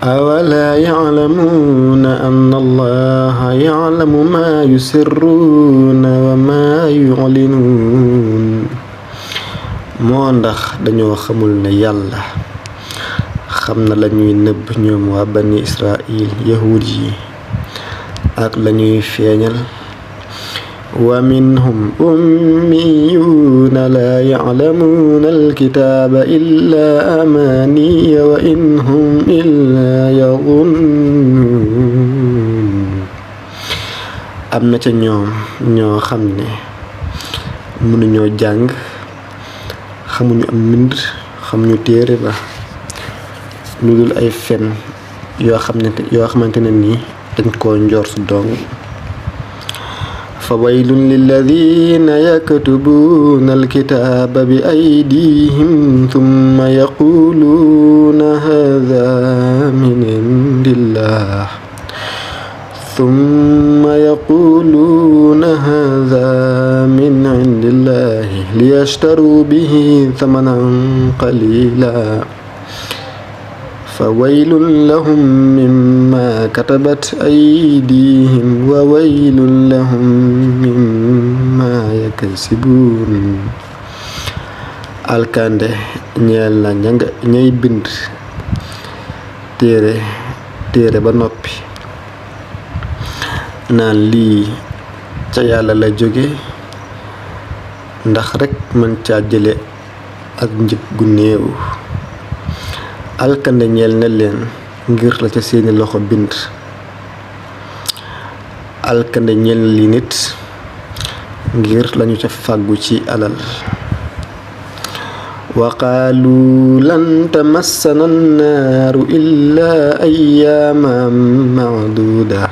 أولا يعلمون أن الله يعلم ما يسرون وما يعلنون moo ndax dañoo xamul ne yàlla xam na lañuy nëbb ñoom waa bani Israil yahuud yi ak lañuy feeñal wa minhum ummiyuuna laa ya'lamuuna alkitaaba illaa amaaniya wa in hum illaa yadunnuun am na ca ñoom ñoo xam ne mënuñoo jàng xamuñu am mbind xamuñu téere ba lu dul ay fen yoo xamante ne nii dañ koo njort dong fa waylun lilladina yaktubuuna alkitaaba bi aydihim thumma yaquluuna hada min indillah liyashtaruu bihi thamanan qalila fa waylun lahum mimma katabat aydihim wa waylun lahum mimma yaksibuun alkande ñeel na ñay bind téere ba noppi naan lii ca yàlla la jóge ndax rekk mën caa jële ak njëg gu néew alkande ñeel na leen ngir la ca seeni loxo bind alkande ñeel na li nit ngir lañu ca fàggu ci alal wa qaalu lan tamassana annaaru illaa ayyaaman ma'duuda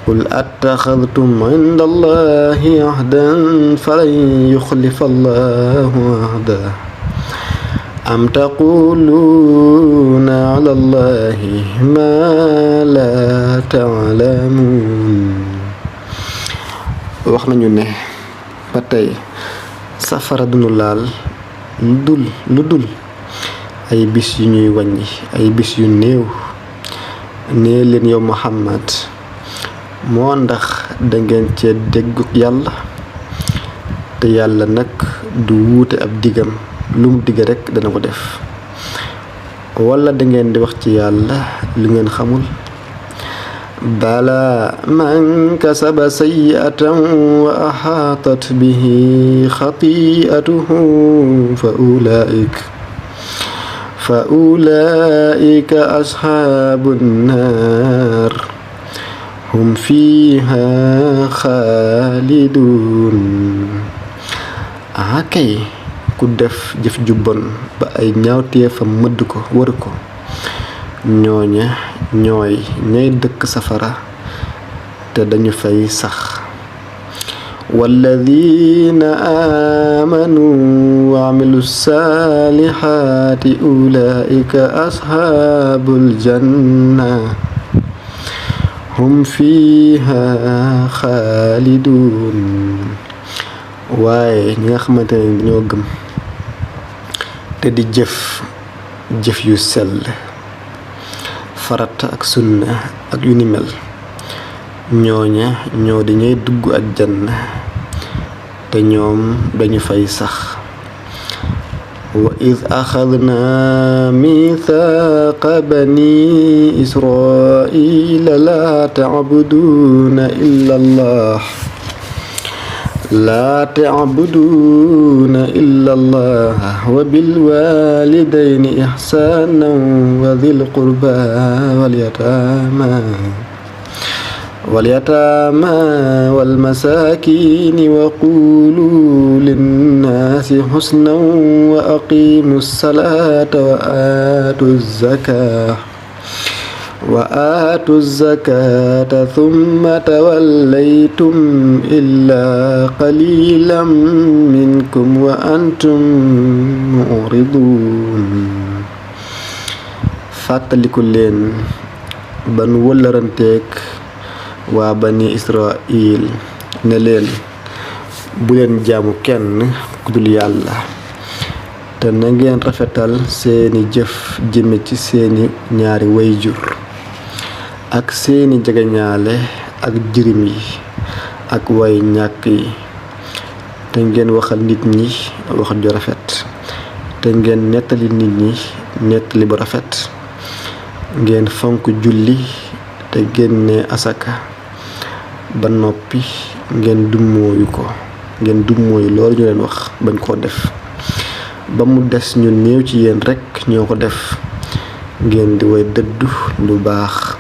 qul attaxadtum inda allahi ahdan falan yuxlifa allahu ahdah am taquluuna ala allahi ma la taalamuun wax nañu ne ba tey safara duñu laal lu dul ay bis yu ñuy wàññi ay bis yu néew nee leen yow Muhammad moo ndax dangeen cee déggu yàlla te yàlla nag du wuute ab digam lu mu digg rekk dana ko def walla dangeen di wax ci yàlla lu ngeen xamul bala man kasaba sayyi'atan wa ahaatat bihi xati'atuhu fa ulaa'ika ashaabun naar hum fiiha xaaliduun kay ku def jëf ju bon ba ay ñaawteefam mëdd ko wër ko ñooña ñooy ñay dëkk safara te dañu fay sax walladina aamanu wa amilu saalihaati ulaika ashaabul janna hum fiiha xaaliduun waaye ñi nga xamante ne dañoo gëm te di jëf yu sell farata ak sunna ak yu ni mel ñooña ñoo di ñuy dugg aljanna te ñoom dañu fay sax wa id axadna mithaqa bani israila laa ta'buduuna illa allah wa bilwalidayni ihsanan wa dhil qurba walyatama walmasakini wa qulu linnaasi husnan wa aqimu ssalata wa aatu zakata thumma tawallaytum illa qalilan minkum wa antum mu'ridun fàttaliku leen ban wëllëranteeg waa bani Israil ne leen bu leen jaamu kenn ku dul yàlla te na ngeen rafetal seeni jëf jëme ci seeni ñaari wayjur ak seeni jegeñaale ak jirim yi ak way ñàkk yi te ngeen waxal nit ñi wax ju rafet te ngeen nettali nit ñi nettali bu rafet ngeen fonk julli te génne asaka ba noppi ngeen dummóoyu loolu ñu leen wax bañ koo def ba mu des ñu néew ci yéen rekk ñoo ko def ngeen di way dëddu lu baax